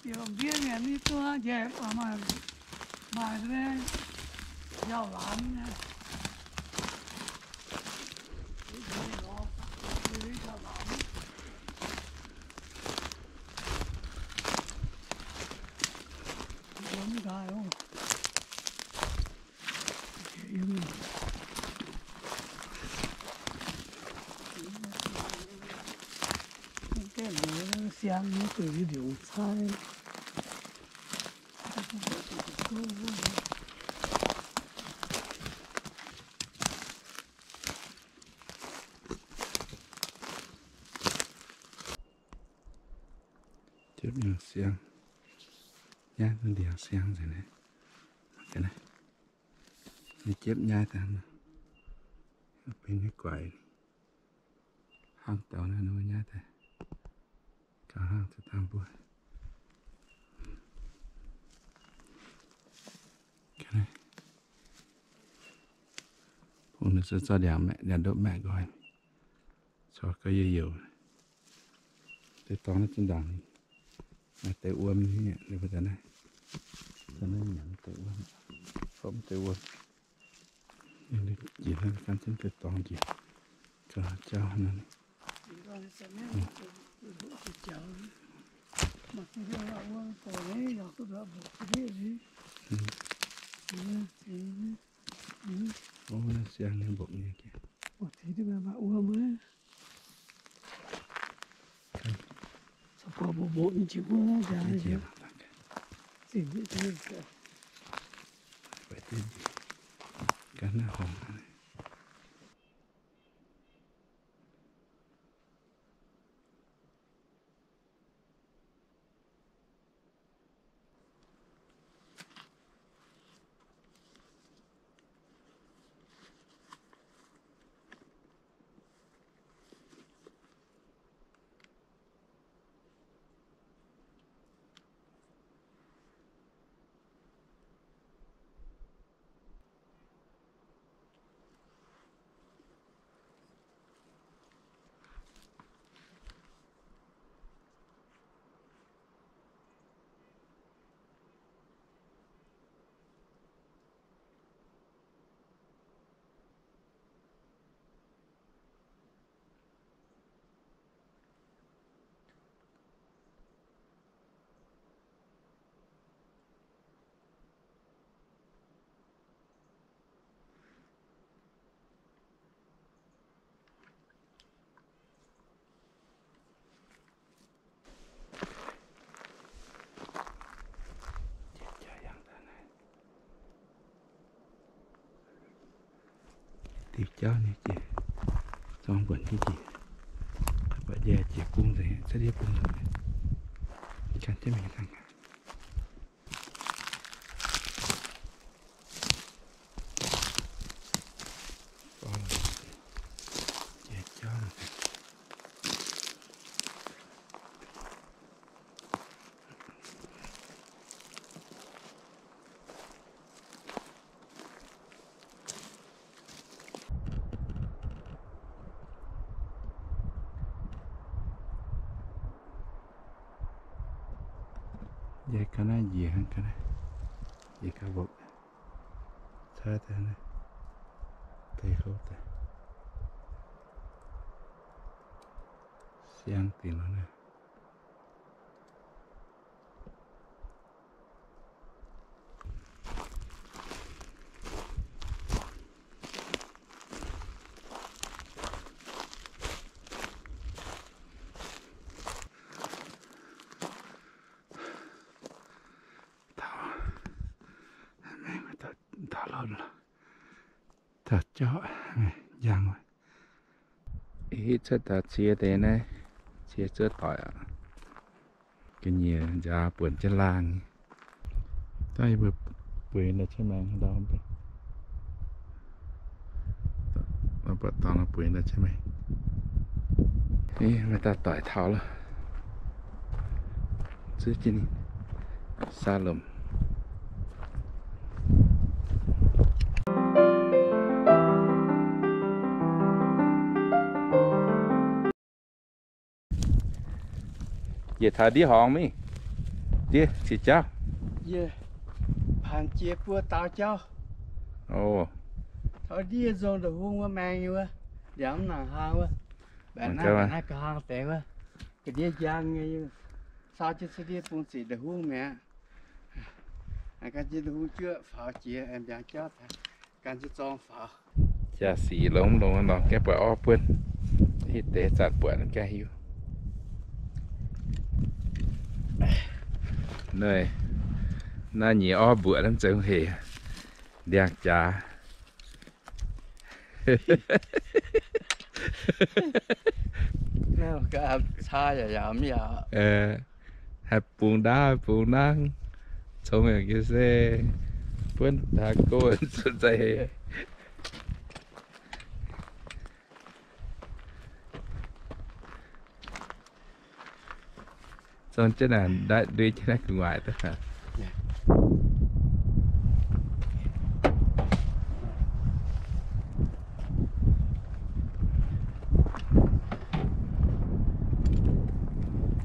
Yiem ndiev mienh mv duqv njaih, maaih, maaih njaaux laamz nyei. Siang nyei, duqv liuz cai. Jiepv ndiangx-siang, nyaah duqv ndiangx-siang nzengc naaiv. Ninh jiepv nyaah daaih, benx nyei guaix. Hnangv dauh naaiv nor nyaah daaih, gauh hnangv zuqc dangh mbuo. Bung ninh se zorqv ndiangx-maeqv, ndiangx-ndopv-maeqv nqoi, corc gauh youh youh. Deix dorngx naaiv zinh ndaangc maaih deix wuom nyei, ninh mbuo daaih naaiv, daaih naaiv nyanc deix wuom, fopv deix wuom. Jiex naaiv gan jienv deix dorngx njiec, gauh jauv naaiv. Ov, naaiv siang nyei mbopv nyei. Ga'naaiv horngc. Diuh jauv nyei jiex, zorng buonc nyei jiex, buatc njaih jiex bung nzengc, cuotv ndiev bung nzengc, gan jienv mingh dangh. Njaih ga'naaiv njiec hnangv ga'naaiv, njiec ga'mbopv, caaiv daaih naaiv, deix hlo daaih, siang dingc nor naaiv. Taux, mengh taux, taux lotv, taux jauv, njang. Ih hitv cuotv taux cie deix naaiv, cie zuov doic aqv. Ga'nyiec nziaaux buonc jienv laangh. Daaih yie mbuo bueix ndau jienv maengx ndau. Buatc dorngx bueix ndau jienv maengx. Maaih dauh doic taux loh. Zuov jienv ninh saa lomc. Yietc taux ndiev horngz mingh. Yie qiex jauv, yie paanx jiex buo daux jauv. Taux ndiev nzong nda'hung wuov maeng nyei wuov, ndiangx mv nangc hlaang wuov, mbaeqc naaiv mbaeqc naaiv ga'hlang deix wuov, ga'ndiev njang nyei, sau jienv cuotv ndiev bung ziqc nda'hung mi'aqv. Gan jienv nda'hung juoqv faaux jiex mbiaangx jauv daaih, gan jienv zorng faaux. Jaa-sic longx longx nor gaengh buatc orv buonv, hitv deix zanc buatc gaengh hiuv. Naaiv, naaiv nyei orv mbuoqc hnamv zengc hec, ndiangx-jaax. Caa yaac yaac mv yaac. Haih bungx ndaauv bungx nangv, congx yaac se buonv taux go zuqc za'eix. Zorng jienv naaic, ndaiv ndui jienv naaiv gu'nguaaic duqv.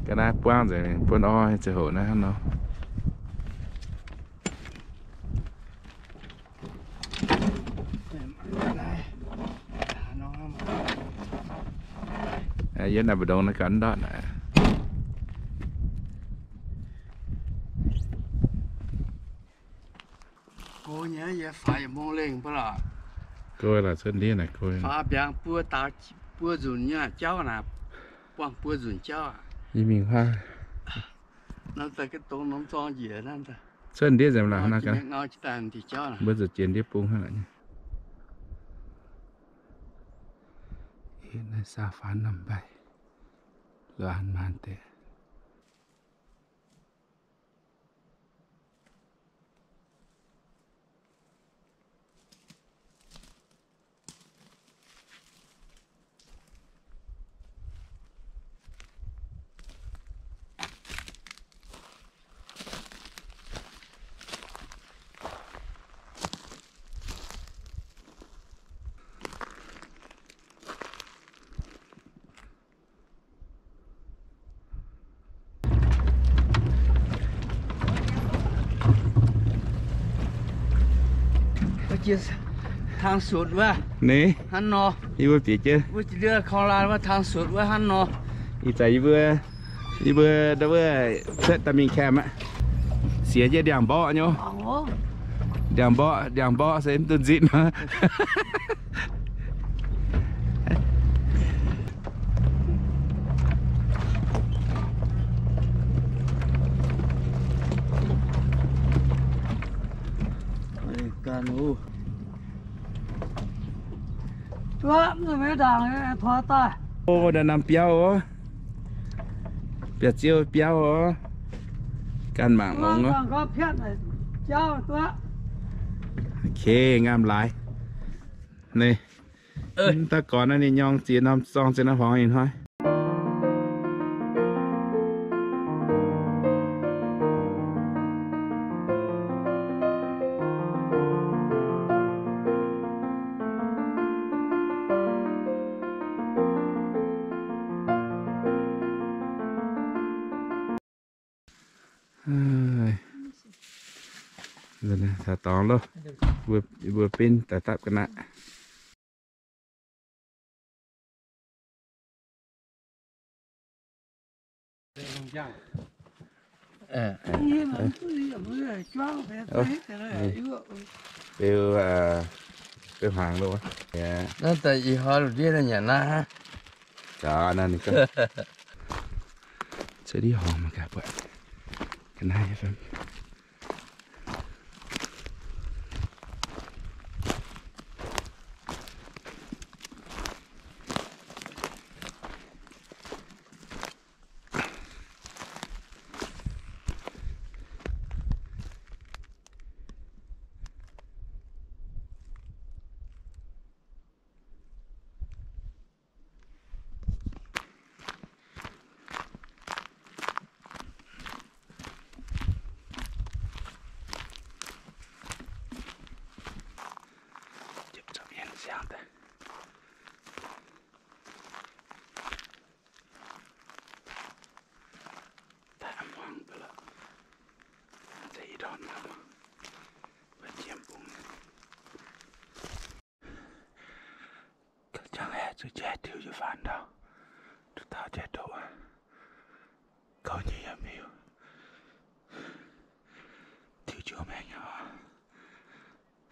Ga'naaiv buangv nzengc, buonv orv ziouc hoc naaiv hnangv nor. Yie naaic mbu'ndongx naaiv gaax ndortv naaic. Go nyei, yie faix yietc mong lengh mv baac lorqc. Go lorqc, cuotv ndiev naaic go. Faaux mbiaangx buo daux, buo nzunc nyei jauv naaic, buangh buo nzunc jauv aqv. Yie mingh huaav. Naaiv daaih ga'dongx norm zorng njiec naaiv. Cuotv ndiev nzengc lorqc, hnangv naaiv gaax. Mbuo zuqc jiex ndiev bung hnangv naaic nyei. Naaiv saa faanv norm mbaih, luoqc an maanc deix. Hnangv sutc wuov. Ni? Hnangv nor. Yie mbuo bieqc jienv. Wuov jiex ndiev korng laanh wuov hnangv sutc wuov hnangv nor. Ih zanc yie mbuo, yie mbuo ndau wuov cuotv daaih mingh camp aqv. Siex jienv ndiangx-mborqv nyei. Ndiangx-mborqv, ndiangx-mborqv se mv duqv nzitv nor. O, naaiv norm biauv oc. Biauv-ziouv biauv oc. Ganh mangc longx oc. Okay, ngaamv laaix. Naaiv, daaih gorx naaiv ninh nyorng ziex norm zorng ziex norm hmuangx ih hnoi. Taux dorngx loh, mbuo benx daaih dapv ga'naaiv. Beu, beu hmuangx loh. Naaiv daaih ih hnoi lungh ndiev naaiv nyanc naaiv aqv. Caux naaiv ninh gorngv, cuotv ndiev horngz mangc gaax buatc ga'naaiv fai. Jiem bung. Jangx haeqv zuqc jai tiux jienv faanv ndau, duqv taux jai doqc, kouv nyei yaac miuc, tiux jienv maengx nyei oc.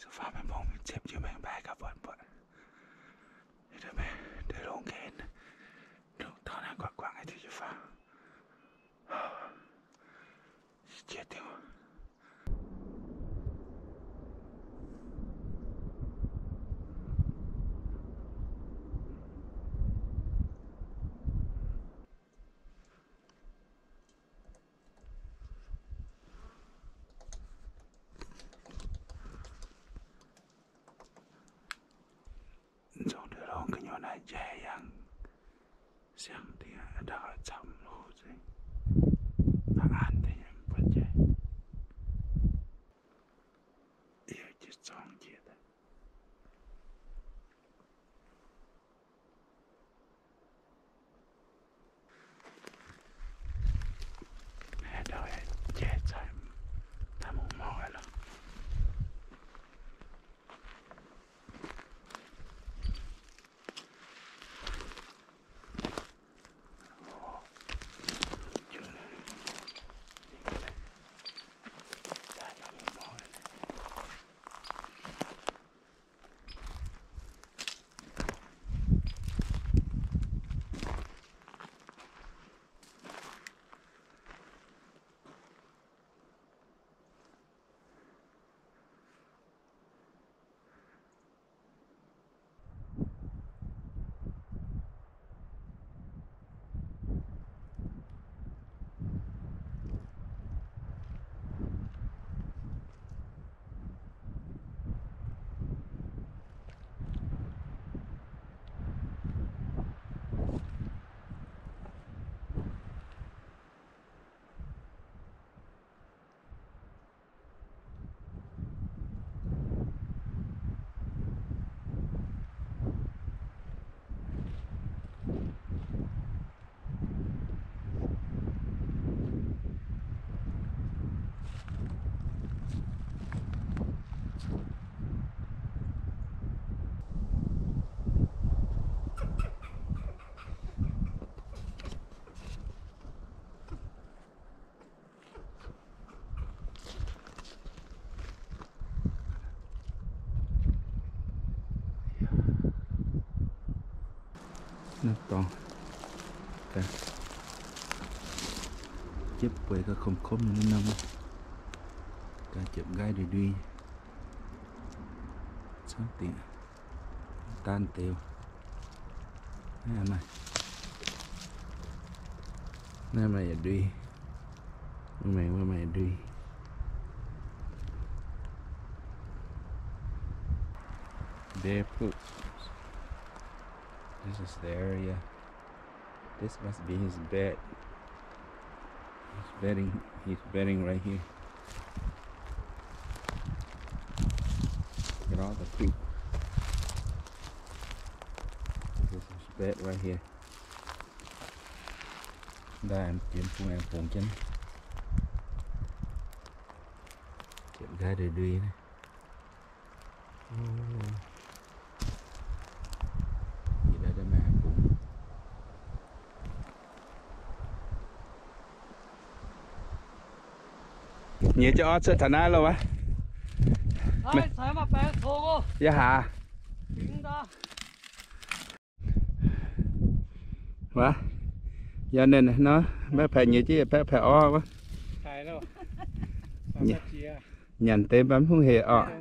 So far maiv mbong mingh ziepc jienv maengx mbaih gaax buatc buatc. Deix longx ga'ndiev, longx taux naaiv guangc guangc tiux jienv faanv. Nzong ndeic longx gu'nyuoz naaiv njaih yangh siang dingc aqv, ndau camv loh zengc. Hnangv an deix nyei mv buatc njaih. Yie jiex zorngv jiex daaih. Naaiv dorngx, jiepv bueix gauh komx-komx nyei naaiv norm, gauh jiepv nqaai ndui-ndui, camv dingc, daan deix. Naaiv maaih, naaiv maaih yietc ndui. Mv maengx wuov maaih yietc ndui. Bear poop. This is the area. This must be his bed. He's bedding, he's bedding right here. Get all the poop. This is bed right here. Ndaaih jiex bung aengx bungx jienv. Jiex nqaai ndui-ndui naaiv. Nyiex jienv orv cuotv taux naaiv loh wuov. Yaac haaix. Wuov, yaac ninh nor, maiv paix nyiex jienv, paix paix orv wuov. Nyanc deix mv baac mv hungh hec orqc.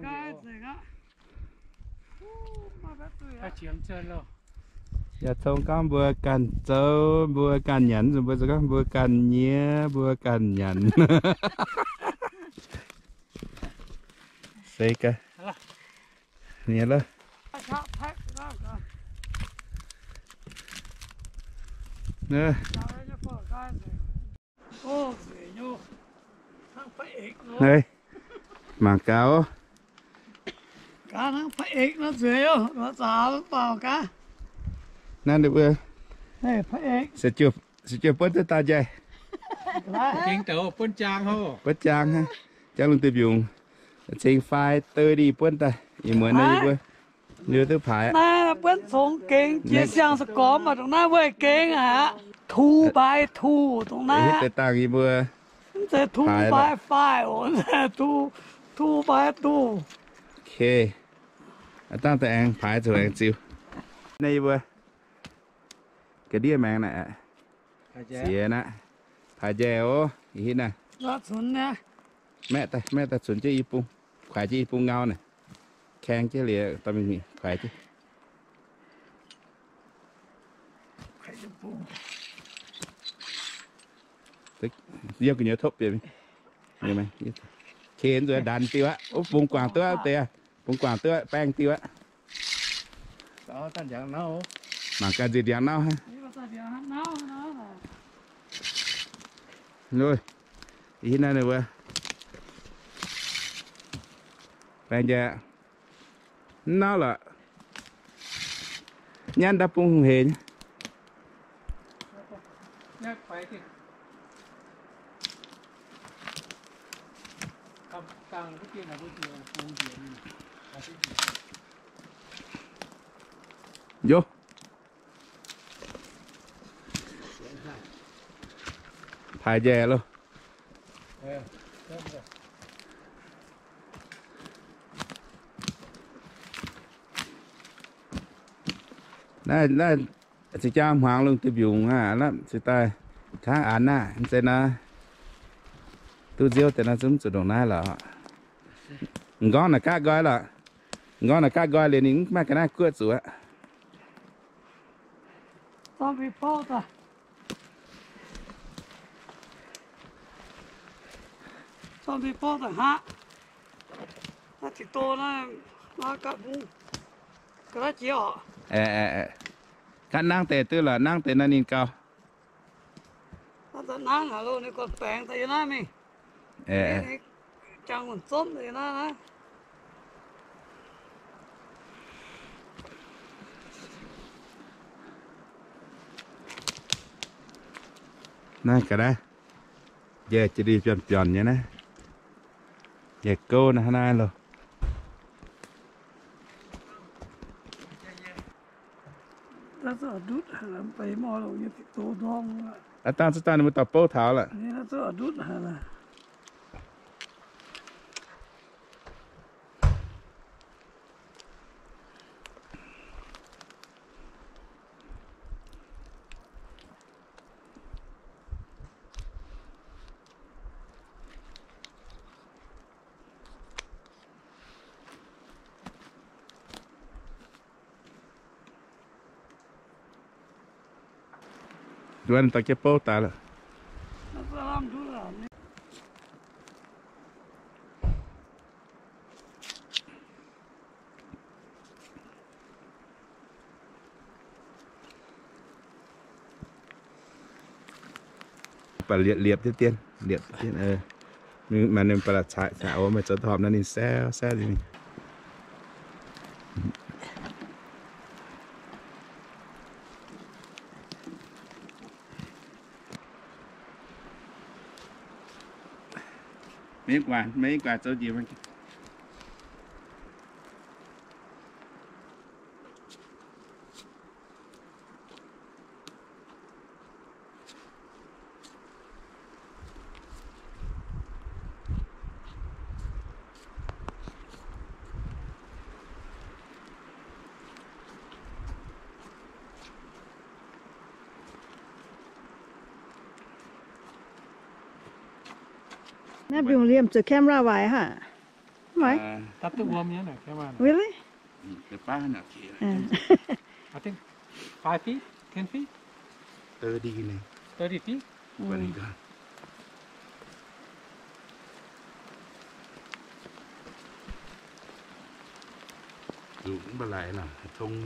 Yaac cong gorngv mbuo ganh zoux, mbuo ganh nyanc, mbuo zoux gorngv mbuo ganh nyiex, mbuo ganh nyanc. Se gaax. Nyiex lov. Mangc gaax. Naaiv ninh mbuo se juoh buonv duqv daaih njaih. Buonv jaang hnangv. Jangx lungh duih mbiungc, cingx fai thirty buonv daaih, ih muonz naaiv yie mbuo, yie mbuo duqv paaix aqv. Naaiv buonv congx gengx jiex siang-sou-gormx maiv dongh naaiv weih gengx aqv. Two by two dongh naaiv. Hitv deix dangh yie mbuo, mv zeiz two by five oc, two, two by two. Okay. Aav dangh daaih aengx paaix zuqc aengx ziux. Naaiv yie mbuo ga'ndiev maengx naaiv, ziex naaiv, paaix njaih oc, ih hitv naaiv. Maeqv daaih, maeqv daaih cunx jienv i bung, kuaix jienv i bung ngau naaic. Kaeng jienv liuz dorh mingh kuaix jienv. Yie gu'nyuoz topv bieqc mingh. Kei nzuonx ndanc diuh aqv. Wuov bung guangc duqv deix, bung guangc duqv baeng diuh aqv. Mangc gaax nziex ndiangx nauv hnangv. Ih hitv naaiv ninh mbuo baeng njaih. Mv nauv lorqc. Nyanv ndau bung hungh heic nyei. Njoh. Paaix njaih loh. Naaiv, naaiv zinh jaa hmuangx lungh duih mbiungc aqv, naaiv cingx daaih hnangv aanx naaiv, mv zeiz naaiv. Duqv nziouv deix naaiv zungv zuqc ndongc naaiv lorqc. M'nqorngv naaic gaatv nqoi lorqc. M'nqorngv naaic gaatv nqoi liuz ninh mv maaih ga'naaiv guoqv zuqc aqv. Gaatv nangv deix duqv lorqc, nangv deix naaiv ninh gauh. Naaiv ga'naaiv njaih jienv ndie biorn biorn nyei naaiv. Njaih gouv naaiv hnangv naaiv loh. Aav dangh zuqc dangh ninh mbuo dorh bouv taux lorqc. Nduov dorh jienv bouv daaih lorqc. Baac liepc, liepc jienv dien, liepc jienv dien, maaih ninh baac la'caic caic oc, meih zoux horpc naaiv ninh saauv saauv nyei. Maiv guaax, maiv guaax zoux njiec. Naaiv mbiungc liemh zuqc camera waaic haic. Mv waaic? Really? I think five feet, ten feet? Thirty feet. Zuqc mv baac laaix nor, tong.